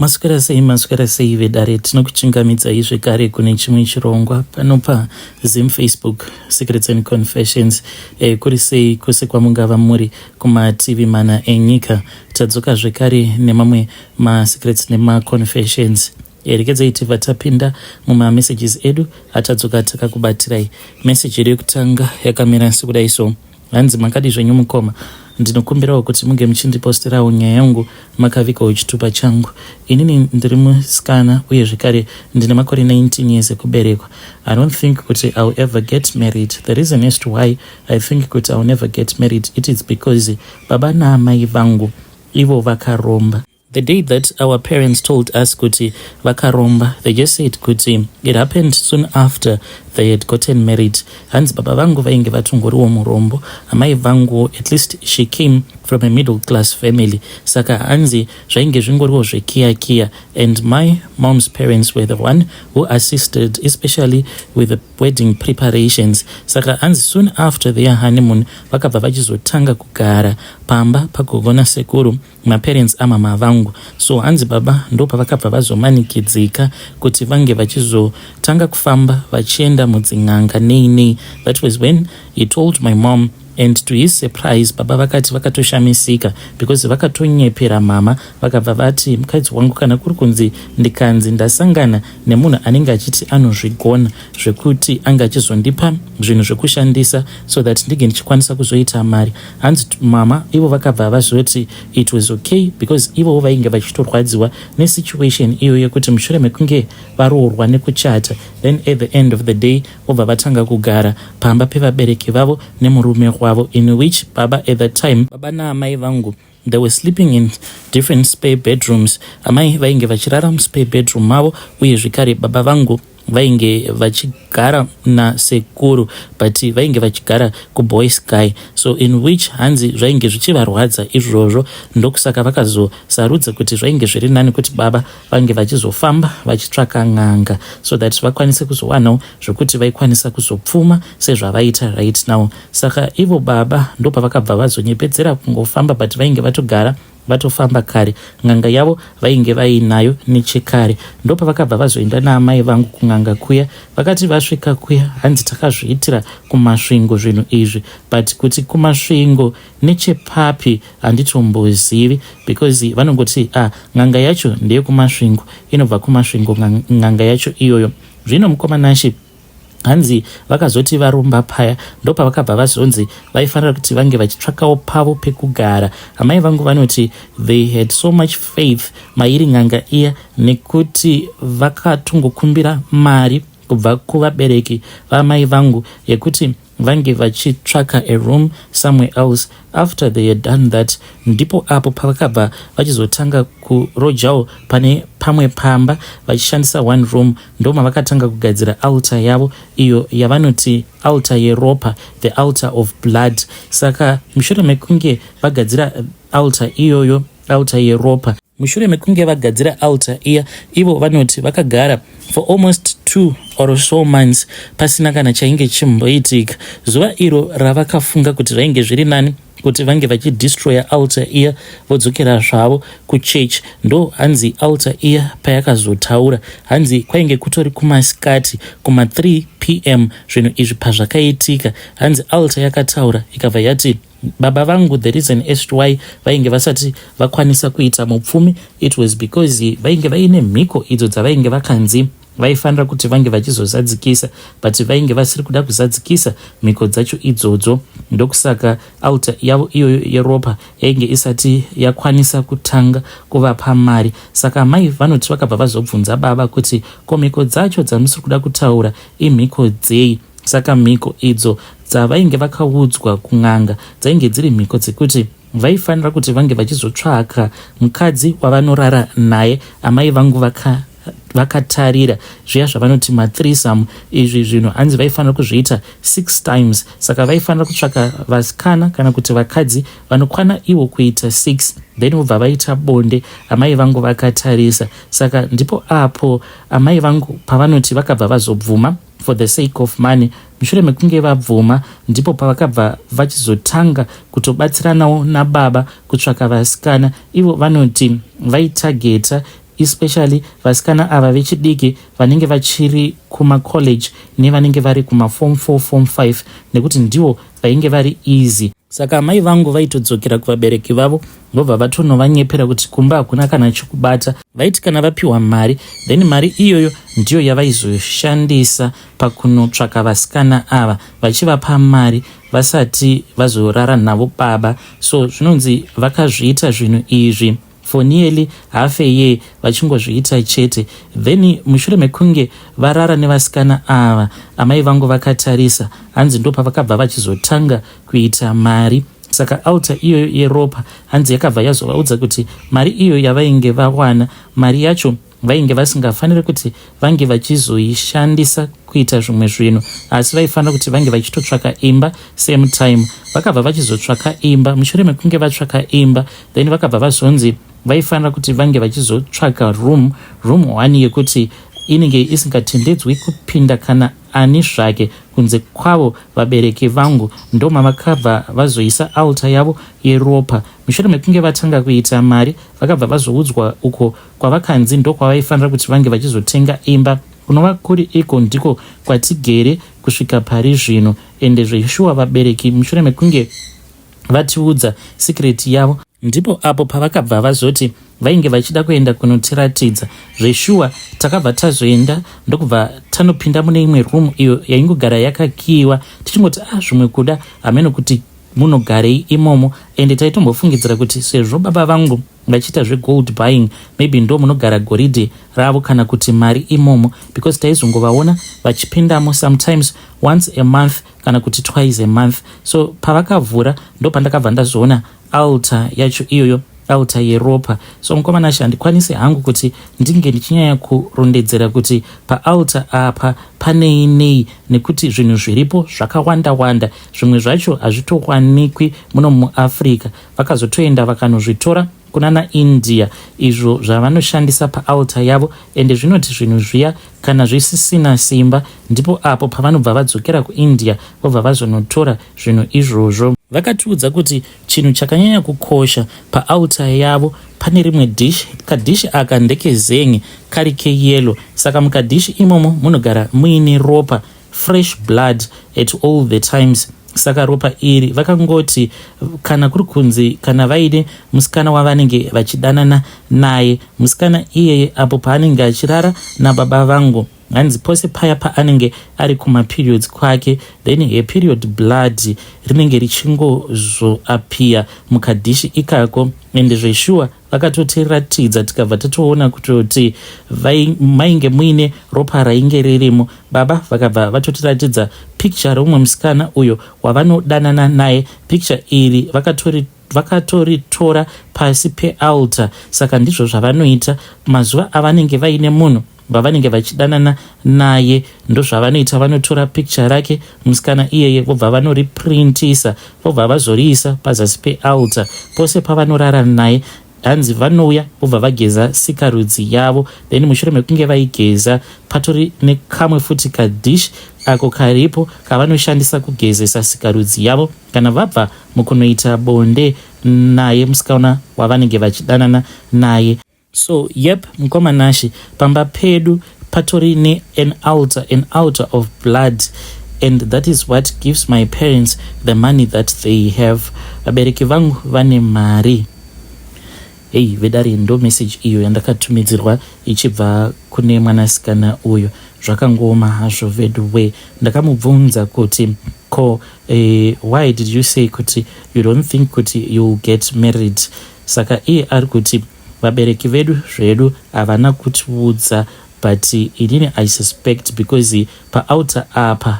Maswera sei maswera sei vedare tinokuchingamidzai zvekare kune chimwe chirongwa pano pa Zim Facebook Secrets and Confessions e, kuri sei kwese kwamungava muri kumativi mana enyika tadzoka zvekare nemamwe masecrets nemaconfessions e, regedzai tibva tapinda mumamessages edu atadzoka takakubatirai message yedu yekutanga yakamira sekudai so Hanzi makadii zvenyu mukoma ndinokumbirawo kuti munge muchindiposterawo nyaya yangu makavigawo chitupa changu inini ndiri musikana uye zvekare ndine makore 19 years ekuberekwa i don't think kuti ill ever get married the reason as to why i think kuti ill never get married it is because baba naamai vangu ivo vakaromba The day that our parents told us kuti vakaromba, they just said kuti it happened soon after they had gotten married. Hanzi baba vangu vainge vatongoriwo murombo, amai vangu at least she came from a middle class family. Saka hanzi zvainge zvingoriwo zvekiya kiya and my mom's parents were the one who assisted especially with the wedding preparations. Saka hanzi soon after their honeymoon vakabva vachizotanga kugara pamba pagogo nasekuru maparents amama vangu so hanzi baba ndopavakabva vazomanikidzika kuti vange vachizotanga kufamba vachienda mudzin'anga nei nei that was when he told my mom and to his surprise baba vakati vakatoshamisika because vakatonyepera mama vakabva vati mukadzi wangu kana kuri kunzi ndikanzi ndasangana nemunhu anenge achiti anozvigona zvekuti ange achizondipa zvinhu zvekushandisa so that ndinge ndichikwanisa kuzoita mari hanzi mama ivo vakabva vazoti it was okay because ivowo vainge vachitorwadziwa nesituation iyo yekuti mushure mekunge varoorwa nekuchata then at the end of the day vobva vatanga kugara pamba pevabereki vavo nemurume wavo in which baba at that time baba naamai vangu they were sleeping in different spare bedrooms amai vainge vachirara muspare bedroom mavo uye zvekare baba vangu vainge vachigara nasekuru but vainge vachigara kuboy sky so in which hanzi zvainge zvichivarwadza izvozvo ndokusaka vakazosarudza kuti zvainge zviri nani kuti baba vange vachizofamba vachitsvaka n'anga so that vakwanise kuzowanawo zvekuti vaikwanisa kuzopfuma sezvavaita right now saka ivo baba ndopavakabva vazonyepedzera kungofamba but vainge vatogara vatofamba kare n'anga yavo vainge vainayo nechekare ndopavakabva vazoenda naamai vangu kun'anga kuya vakati vasvika kuya hanzi takazviitira kumasvingo zvinhu izvi but kuti kumasvingo nechepapi handitombozivi because vanongoti ah n'anga yacho ndeyekumasvingo inobva kumasvingo n'anga yacho iyoyo zvino mukoma Nashe hanzi vakazoti varomba paya ndopavakabva vazonzi vaifanira kuti vange vachitsvakawo pavo pekugara amai vangu vanoti they had so much faith mairi n'anga iya nekuti vakatongokumbira mari kubva kuvabereki vamai vangu yekuti vange vachitsvaka a room somewhere else after they had done that ndipo apo pavakabva vachizotanga kurojawo pane pamwe pamba vachishandisa one room ndomavakatanga kugadzira altar yavo iyo yavanoti altar yeropa the altar of blood saka mushure mekunge vagadzira altar iyoyo altar yeropa mushure mekunge vagadzira altar iya ivo vanoti vakagara for almost 2 or so months pasina kana chainge chimboitika zuva iro ravakafunga kuti zvainge zviri nani kuti vange vachidestroya altar iya vodzokera zvavo kuchurch ndo hanzi altar iya payakazotaura hanzi kwainge kutori kumasikati kuma3 p.m. zvinhu izvi pazvakaitika hanzi altar yakataura ikabva yati baba vangu the reason as to why vainge vasati vakwanisa kuita mupfumi it was because vainge vaine mhiko idzo dzavainge vakanzi vaifanira kuti vange vachizozadzikisa but vainge vasiri kuda kuzadzikisa mhiko dzacho idzodzo ndokusaka altar yavo iyoyo yeropa yainge isati yakwanisa kutanga kuvapa mari saka mai vanoti vakabva vazobvunza baba kuti ko mhiko dzacho dzamusiri kuda kutaura imhiko dzei saka mhiko idzo dzavainge vakaudzwa kun'anga dzainge dziri mhiko dzekuti vaifanira kuti vange vachizotsvaka mukadzi wavanorara naye amai vangu vakatarira zviya zvavanoti mathreesome izvi zvinhu hanzi vaifanira kuzviita six times saka vaifanira kutsvaka vasikana kana kuti vakadzi vanokwana ivo kuita six then vobva vaita bonde amai vangu vakatarisa saka ndipo apo amai vangu pavanoti vakabva vazobvuma for the sake of money mushure mekunge vabvuma ndipo pavakabva vachizotanga kutobatsiranawo nababa kutsvaka vasikana ivo vanoti vaitageta Especially vasikana ava vechidiki vanenge vachiri kumacollege nevanenge vari kumaform 4, form 5, nekuti ndivo vainge vari easy. Saka amai vangu vaitodzokera kuvabereki vavo, vobva vatonovanyepera kuti kumba hakuna kana chekubata. Vaiti kana vapiwa mari, then mari iyoyo ndiyo yavaizoshandisa pakunotsvaka vasikana ava, vachivapa mari vasati vazorara navo baba. So zvinonzi vakazviita zvinhu izvi for nearly half a year, vachingozviita chete. Then mushure mekunge varara nevasikana ava, amai vangu vakatarisa, hanzi ndo pavakabva vachizotanga kuita mari. Saka altar iyoyo yeropa, hanzi yakabva yazovaudza kuti mari iyo yavainge vawana, mari yacho vainge vasingafaniri kuti vange vachizoishandisa kuita zvimwe zvinhu, asi vaifanira kuti vange vachitotsvaka imba. Same time vakabva vachizotsvaka imba. Mushure mekunge vatsvaka imba, then vakabva vazonzi vaifanira kuti vange vachizotsvaka room one yekuti inenge isingatendedzwi kupinda kana ani zvake kunze kwavo vabereki vangu. Ndo mavakabva vazoisa altar yavo yeropa. Mushure mekunge vatanga kuita mari, vakabva vazoudzwa uko kwavakanzi ndo kwavaifanira kuti vange vachizotenga imba, kunova kuri iko ndiko kwatigere kusvika pari zvino. Ende zveshuwa, vabereki mushure mekunge vatiudza secret yavo, ndipo apo pavakabva vazoti vainge vachida kuenda kunotiratidza. Zveshuwa takabva tazoenda, ndokubva tanopinda mune imwe room iyo yaingogara yakakiyiwa, tichingoti, "Ah, zvimwe kuda hameno kuti munogarei imomo." Ende taitombofungidzira kuti sezvo baba vangu vachiita zvegold buying, maybe ndo munogara goridhe ravo kana kuti mari imomo, because taizongovaona vachipindamo sometimes once a month kana kuti twice a month. So pavakavhura, ndo pandakabva ndazoona altar yacho iyoyo, altar yeropa. So mukoma Nashe, handikwanisi hangu kuti ndinge ndichinyanya kurondedzera kuti paaltar apa panei nei, nekuti zvinhu zviripo zvakawanda wanda. Zvimwe zvacho hazvitowanikwi muno muAfrica, vakazotoenda vakanozvitora kuna naIndia, izvo zvavanoshandisa paaltar yavo. Ende zvinoti zvinhu zviya kana zvisisina simba, ndipo apo pavanobva vadzokera kuIndia, vobva vazonotora zvinhu izvozvo. Vakatiudza kuti chinhu chakanyanya kukosha paaltar yavo, pane rimwe dish. Kadhishi aka ndekezenge kari keyellow. Saka mukadhishi imomo munogara muine ropa, fresh blood at all the times. Saka ropa iri vakangoti kana kuri kunzi kana vaine musikana wavanenge vachidanana naye, musikana iyeye apo paanenge achirara nababa vangu, hanzi pose paya paanenge ari kumaperiods kwake, then her period blood rinenge richingozoappear mukadhishi ikako. Ende zveshuwa vakatotiratidza, tikabva tatoona kutoti mainge muine ropa rainge ririmo. Baba vakabva vatotiratidza picture reumwe musikana uyo wavanodanana naye. Picture iri vakatoritora pasi pealtar. Saka ndizvo zvavanoita mazuva avanenge vaine munhu vavanenge vachidanana naye. Ndozvavanoita, vanotora picture rake musikana iyeye, vobva vanoriprintisa, vobva vazoriisa pazasi pealtar. Pose pavanorara naye, hanzi vanouya vobva vageza sikarudzi yavo. Then mushure mekunge vaigeza, patori nekamwe futi kadhish ako karipo kavanoshandisa kugezesa sikarudzi yavo kana vabva mukunoita bonde naye musikana wavanenge vachidanana naye. So yep, mukoma Nashe, pamba pedu patori nean altar, an altar of blood, and that is what gives my parents the money that they have. Vabereki vangu vane mari. Hei vedare, ndo message iyo yandakatumidzirwa ichibva kune mwanasikana uyo. Zvakangooma hazvo veduwe. Ndakamubvunza kuti ko why did you say kuti you don't think kuti you'll get married? Saka iye ari kuti vabereki vedu zvedu havana kutiudza, but inini I suspect because paaltar apa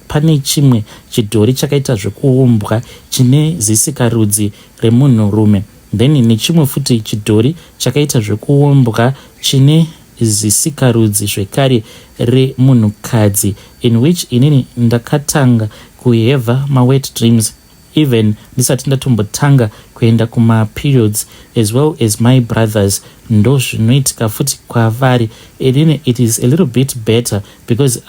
pane chimwe chidhori chakaita zvekuumbwa chine zisikarudzi remunhurume, then nechimwe futi chidhori chakaita zvekuumbwa chine zisikarudzi zvekare remunhukadzi, in which inini ndakatanga kuhave mawet dreams even ndisati ndatombotanga kuenda kumaperiods, as well as my brothers. Ndo zvinoitika futi kwavari. Inini it is a little bit better because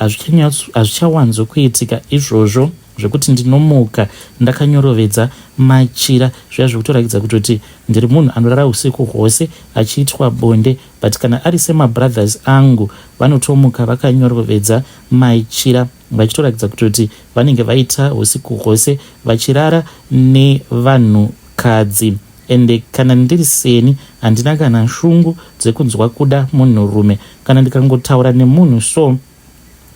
hazvichawanzokuitika izvozvo. Zvekuti ndinomuka ndakanyorovedza machira zviya zvekutorakidza kutoti ndiri munhu anorara usiku hwose achiitwa bonde, but kana ari semabrothers angu vanotomuka vakanyorovedza machira vachitorakidza kutoti vanenge vaita usiku hwose vachirara nevanhukadzi. Ende kana ndiri seni handina kana shungu dzekunzwa kuda munhurume. Kana ndikangotaura nemunhu so,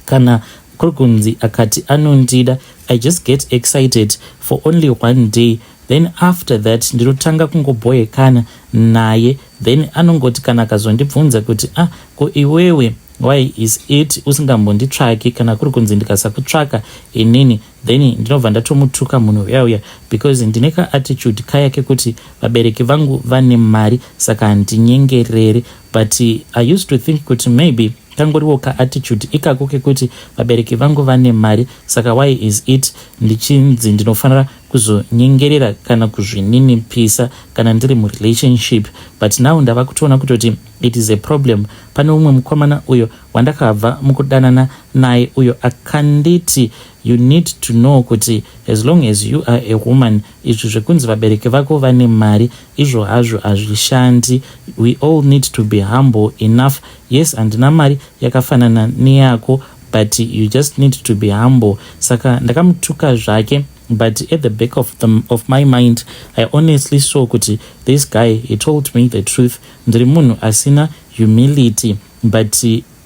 kana kuri kunzi akati anondida, I just get excited for only one day, then after that ndinotanga kungobhoyekana naye. Then anongoti kana akazondibvunza kuti, "Ah, ko iwewe, why is it usingambonditsvaki?" Kana kuri kunzi ndikasakutsvaka inini, then ndinobva ndatomutuka munhu uya uya, because ndine kaattitude kaya kekuti vabereki vangu vane mari, saka handinyengereri. But I used to think kuti maybe kangoriwo kaattitude ikako kekuti vabereki vangu vane mari, saka why is it ndichinzi ndinofanira kuzonyengerera kana kuzvininipisa kana ndiri murelationship? But now ndava kutoona kutoti it is a problem. Pane umwe mukomana uyo wandakabva mukudanana naye uyo akanditi, "You need to know kuti as long as you are a woman, izvi zvekunzi vabereki vako vane mari izvo hazvo hazvishandi. We all need to be humble enough. Yes, handina mari yakafanana neyako, but you just need to be humble." Saka ndakamutuka zvake, but at the back of my mind I honestly saw kuti this guy, he told me the truth. Ndiri munhu asina humility, but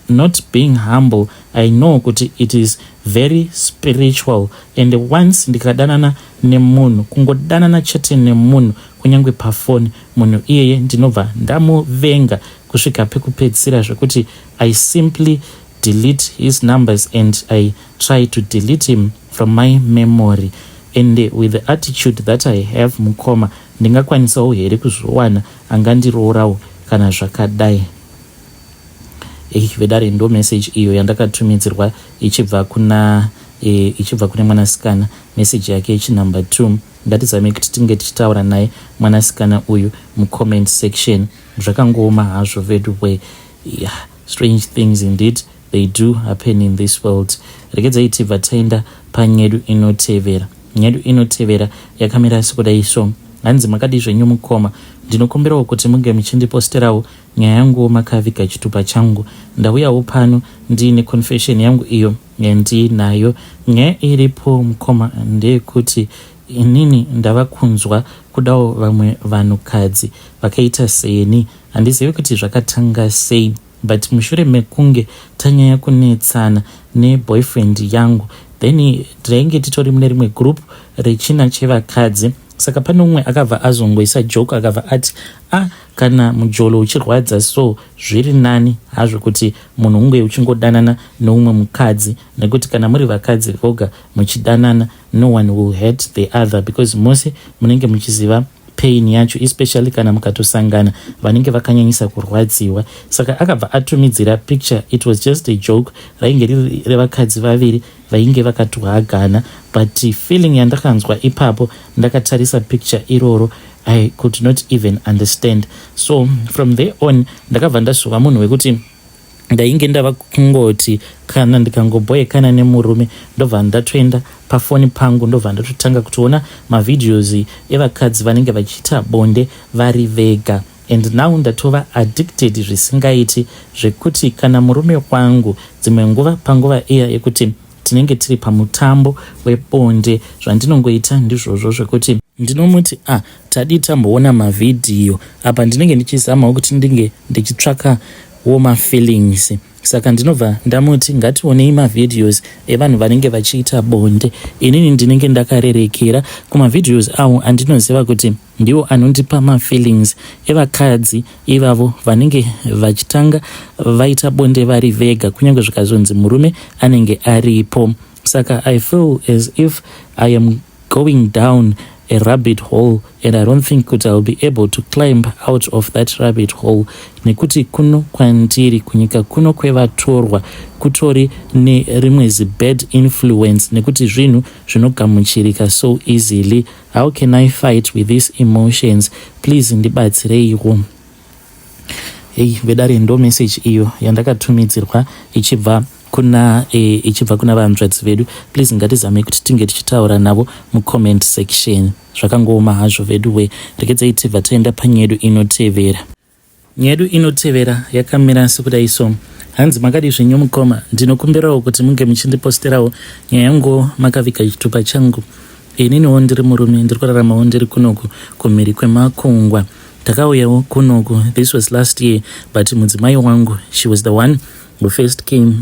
not being humble, I know kuti it is very spiritual. And once ndikadanana nemunhu, kungodanana chete nemunhu, kunyange pafoni, munhu iyeye ndinobva ndamuvenga kusvika pekupedzisira, zvekuti I simply delete his numbers and I try to delete him from my memory. And with the attitude that I have, mukoma, ndingakwanisawo here kuzowana angandiroorawo kana zvakadai? Ei vedare, ndo message iyo yandakatumidzirwa ichibva kune mwanasikana, message yake yechinumber 2. Ngatizame kuti tinge tichitaura naye mwanasikana uyu mucomment section. Zvakangooma hazvo vedu we. Yeah, strange things indeed, they do happen in this world. Regedzai tibva taenda panyedu inotevera. Nyedu inotevera yakamira sekudai so. Hanzi, "Makadi zvenyu mukoma? Ndinokumbirawo kuti munge muchindiposterawo nyaya yanguwo makaviga chitupa changu. Ndauyawo pano ndiine confession yangu iyo yandiinayo. Nyaya iripo mukoma ndeyekuti inini ndava kunzwa kudawo vamwe vanhukadzi vakaita seni. Handizivi kuti zvakatanga sei, but mushure mekunge tanyanya kunetsana neboyfriend yangu, then tainge titori mune rimwe group rechina chevakadzi. Saka pane umwe akabva azongoisa joke, akabva ati, 'A ah, kana mujolo uchirwadza so, zviri nani hazvo kuti munhu unge uchingodanana neumwe mukadzi, nekuti kana muri vakadzi voga muchidanana, no one will hate the other, because mose munenge muchiziva pain yacho, especially kana mukatosangana vanenge vakanyanyisa kurwadziwa.' Saka akabva atumidzira picture. It was just a joke, rainge riri revakadzi vaviri vainge vakatohagana, but feeling yandakanzwa ipapo ndakatarisa picture iroro, I could not even understand. So from there on ndakabva ndazova munhu wekuti ndainge ndava kungoti kana ndikangobhoyekana nemurume, ndobva ndatoenda pafoni pangu, ndobva ndatotanga kutoona mavideos evakadzi vanenge vachiita bonde vari vega. And now ndatova addicted zvisingaiti, zvekuti kana murume wangu dzimwe nguva, panguva iya yekuti tinenge tiri pamutambo webonde, zvandinongoita ndizvozvo zvekuti ndinomuti, 'Ah, tadi tamboona mavhidhiyo apa.' Ndinenge ndichizamawo kuti ndinge ndichitsvakawo mafeelings, saka ndinobva ndamuti, 'Ngationei mavideos evanhu vanenge vachiita bonde.' Inini ndinenge ndakarerekera kumavideos avo andinoziva kuti ndiwo anondipa mafeelings, evakadzi ivavo vanenge vachitanga vaita bonde vari vega, kunyange zvikazonzi murume anenge aripo. Saka I feel as if I am going down a rabbit hole, and I don't think kuti I will be able to climb out of that rabbit hole, nekuti kuno kwandiri, kunyika kuno kwevatorwa, kutori nerimwe zibad influence, nekuti zvinhu zvinogamuchirika so easily. How can I fight with these emotions? Please ndibatsireiwo." Hei vedare, ndo message iyo yandakatumidzirwa ichibva kuna e, ichibva kuna vanzvadzi vedu. Please ngatizamei kuti tinge tichitaura navo mucomment section. Zvakangooma hazvo vedu we. Regedzai tibva taenda panyaya yedu inotevera. Nyaya yedu inotevera yakamira sekudai so. Hanzi makadii zvenyu mukoma, ndinokumbirawo kuti munge muchindiposterawo nyaya yangu makaviga chitupa changu. Ininiwo ndiri murume ndiri kuraramawo ndiri kunoku kumhiri kwemakungwa. Ndakauyawo kunoku, this was last year, but mudzimai wangu, she was the one who first came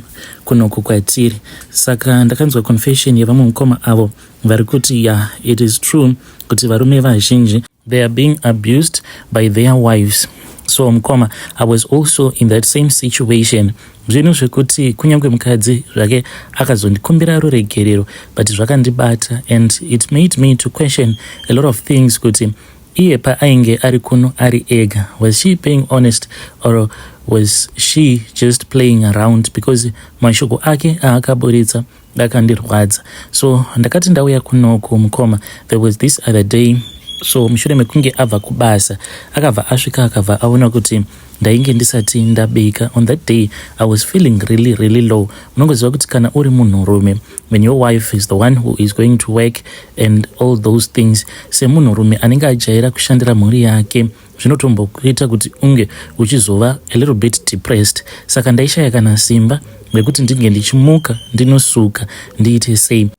kunoku kwatiri. Saka ndakanzwa confession yevamwe mukoma avo vari kuti yeah, it is true kuti varume vazhinji they are being abused by their wives. So mukoma, I was also in that same situation. Zvinhu zvekuti kunyange mukadzi zvake akazondikumbira ruregerero, but zvakandibata and it made me to question a lot of things, kuti iye paainge ari kuno ari ega, was she being honest or was she just playing around? Because mashoko ake aakaburitsa akandirwadza. So ndakati ndauya kunoku mukoma, there was this other day. So mushure mekunge abva kubasa, akabva asvika, akabva aona kuti ndainge ndisati ndabika. On that day I was feeling really, really low. Unongoziva kuti kana uri munhurume, when your wife is the one who is going to work and all those things, semunhurume anenge ajaira kushandira mhuri yake, zvinotombokuita kuti unge uchizova a little bit depressed. Saka ndaishaya kana simba rekuti ndinge ndichimuka, ndinosuka, ndiite sei.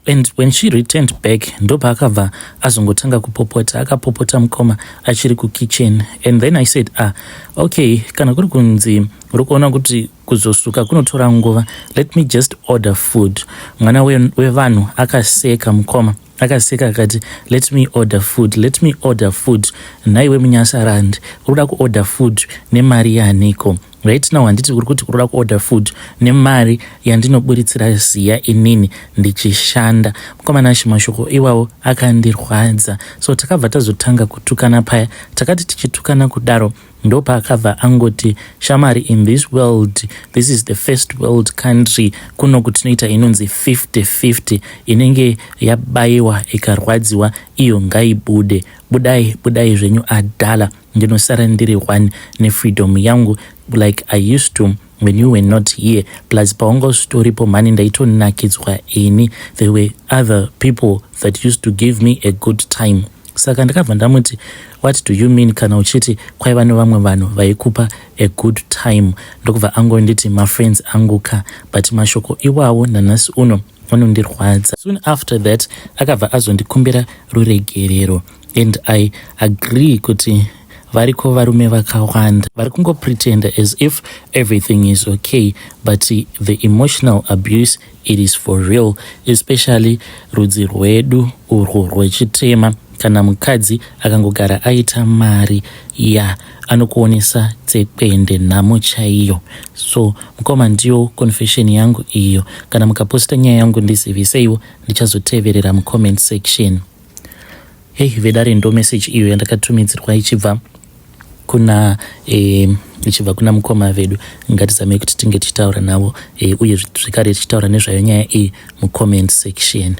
And when she returned back, ndopaakabva azongotanga kupopota. Akapopota mukoma achiri kukitchen, and then I said, "Ah, okay, kana kuri kunzi uri kuona kuti kuzosuka kunotora nguva, let me just order food." Mwana wevanhu akaseka mukoma, akaseka akati, "Let me order food, let me order food. Nhaiwe munyasarandi, uri kuda kuorder food nemari yaniko right now? Handiti uri kuti uri kuda kuorder food nemari yandinoburitsira ziya inini ndichishanda?" Mukomana, mashoko iwawo akandirwadza. So takabva tazotanga kutukana paya. Takati tichitukana kudaro, ndopaakabva angoti, "Shamari, in this world, this is the first world country, kuno kutinoita inonzi 50-50. Inenge yabayiwa ikarwadziwa iyo ngaibude. Budai, budai zvenyu adhala. Ndinosara ndiri one nefreedom yangu like I used to when you were not here. Plus paunga usitoripo mhani, ndaitonakidzwa ini. There were other people that used to give me a good time." Saka ndakabva ndamuti, "What do you mean kana uchiti kwaiva nevamwe vanhu vaikupa a good time?" Ndokubva angonditi, "Mafriends angu ka." But mashoko iwawo nanhasi uno anondirwadza. Soon after that akabva azondikumbira ruregerero, and I agree kuti variko varume vakawanda vari kungopretenda as if everything is okay, but the emotional abuse, it is for real, especially rudzi rwedu urwo rwechitema. Kana mukadzi akangogara aita mari ya, anokuonesa tsekwende, nhamo chaiyo. So mukoma, ndiyo confession yangu iyo. Kana mukaposta nyaya yangu, ndiziviseiwo, ndichazoteverera mucomment section. Hei vedare, ndo message iyo yandakatumidzirwa ichibva kuna mukoma vedu. Ngatizamei kuti tinge tichitaura navo uye zvekare tichitaura nezvayo nyaya iyi mucomment section.